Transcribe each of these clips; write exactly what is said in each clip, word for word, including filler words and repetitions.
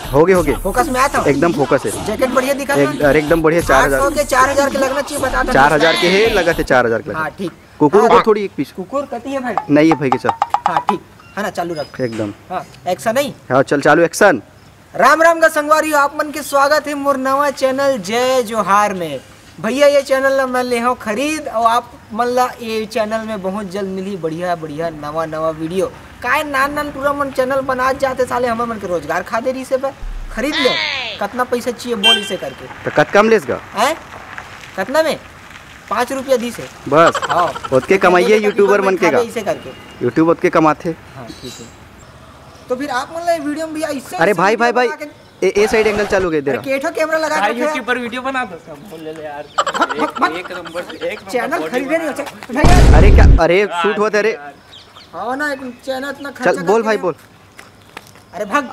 हो गए, हो गए। फोकस में आया था। एकदम फोकस है। जैकेट बढ़िया दिखा था। एक, अरे एकदम बढ़िया, चार हजार। आठ सौ के, चार हजार के लगना चाहिए, बता दो। चार हजार के है, लगा थे चार हजार के लगा। हाँ, ठीक। कुकुर हाँ, को थोड़ी एक पीस। कुकुर कती है भाई? नहीं है भाई के साथ। हाँ, ठीक है ना, चालू रख। एकदम। हाँ, एक्शन नहीं। हाँ, चल चालू, एक्शन। राम राम का संगवारी, आप मन के स्वागत है मोर नवा चैनल जय जोहार में। भैया, ये चैनल ला मैं ले हूँ खरीद, और आप मन ला ये चैनल में बहुत जल्द मिली बढ़िया बढ़िया नवा नवा वीडियो। काय नान नान टूरा मन चैनल बना जाते साले, हमर मन के रोजगार खा दे रही से बे। खरीद ले, कतना पैसा चाहिए बोल इसे करके। तो कतका में लेस गा? हैं? कतना में? पाँच रुपया दी से। बस। हाँ। ओतके कमाइए यूट्यूबर मन के गा। इसे करके। YouTube ओतके कमाथे। हाँ, ठीक है। तो फिर आप मन ला ये वीडियो में भैया इससे अरे भाई, भाई, भाई, बना के ए, ए साइड एंगल चालू हो गया, दे अरे रहा। केठो कैमरा लगा भाई, के YouTube पर वीडियो बना दो, सब बोल ले यार। एक, एक नंबर, एक नंबर चैनल body खरीदे बना नहीं होते। रहा। भैया। अरे क्या, अरे शूट होते, अरे। हाँ ना, एक चैनल इतना खर्चा चल, बोल करके भाई, ना। बोल। अरे भाग।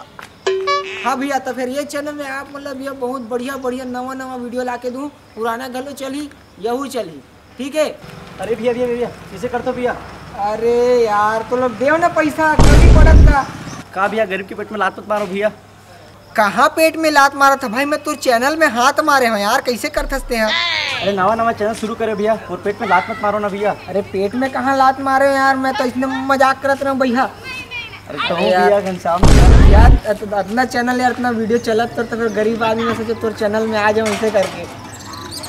हाँ भैया, तो फिर ये चैनल में आप मतलब ये बहुत बढ़िया बढ़िया नवा नवा वीडियो ला के दूँ, पुराना घलो चली, यहू चली, ठीक है? अरे भैया, भैया, भैया, इसे कर दो भैया। अरे यार, तो लोग देव ना पैसा, कमी पड़त का। का भैया, गरीब के पेट में लात मत मारो भैया। कहाँ पेट में लात मारा था भाई, मैं तो चैनल में हाथ मारे हूँ यार, कैसे करथस ते हैं? अरे नवा नवा चैनल शुरू करे भैया, और पेट में लात मत मारो ना भैया। अरे पेट में कहाँ लात मारे हो यार, मैं तो इसने मजाक करत रहा हूँ भैया। अरे कहूँ अरे यार। भैया घनश्याम। यार अत-, इतना चैनल यार, इतना वीडियो चलत तो, तो फिर गरीब आदमी में से जो तोर चैनल में आ जाऊँ इसे करके,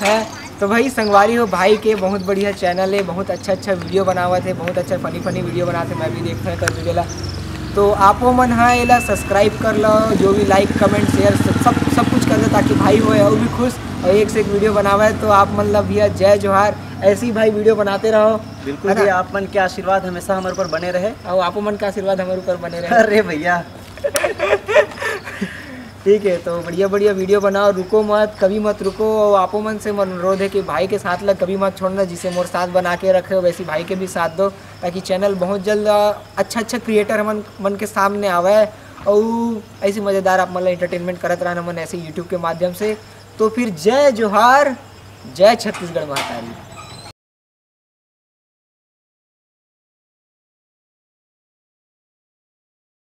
हैं? तो भाई संगवारी हो, भाई के बहुत बढ़िया चैनल है, बहुत अच्छा अच्छा वीडियो बनावत है, बहुत अच्छा फनी फनी वीडियो बनाते, मैं भी देखता हूँ कर वीडियो ला। तो आपो मन हाँ एला सब्सक्राइब कर लो, जो भी लाइक कमेंट शेयर सब सब, सब कुछ कर दो, ताकि भाई हो और भी खुश और एक से एक वीडियो बनावे। तो आप मन ला भैया जय जोहार, ऐसे ही भाई वीडियो बनाते रहो, बिल्कुल है ना? भैया, आप मन के आशीर्वाद हमेशा हमारे ऊपर बने रहे। और आपो मन का आशीर्वाद हमारे ऊपर बने रहे। अरे भैया। ठीक है, तो बढ़िया बढ़िया वीडियो बनाओ, रुको मत, कभी मत रुको। और आपो मन से मन अनुरोध है कि भाई के साथ ला कभी मत छोड़ना, जिसे मोर साथ बना के रखे हो वैसे भाई के भी साथ दो, ताकि चैनल बहुत जल्द अ, अच्छा अच्छा क्रिएटर हमन मन के सामने आवे और ऐसी मज़ेदार आप मन ला एंटरटेनमेंट करत रहना मन ऐसे यूट्यूब के माध्यम से। तो फिर जय जोहार, जय छत्तीसगढ़ महतारी।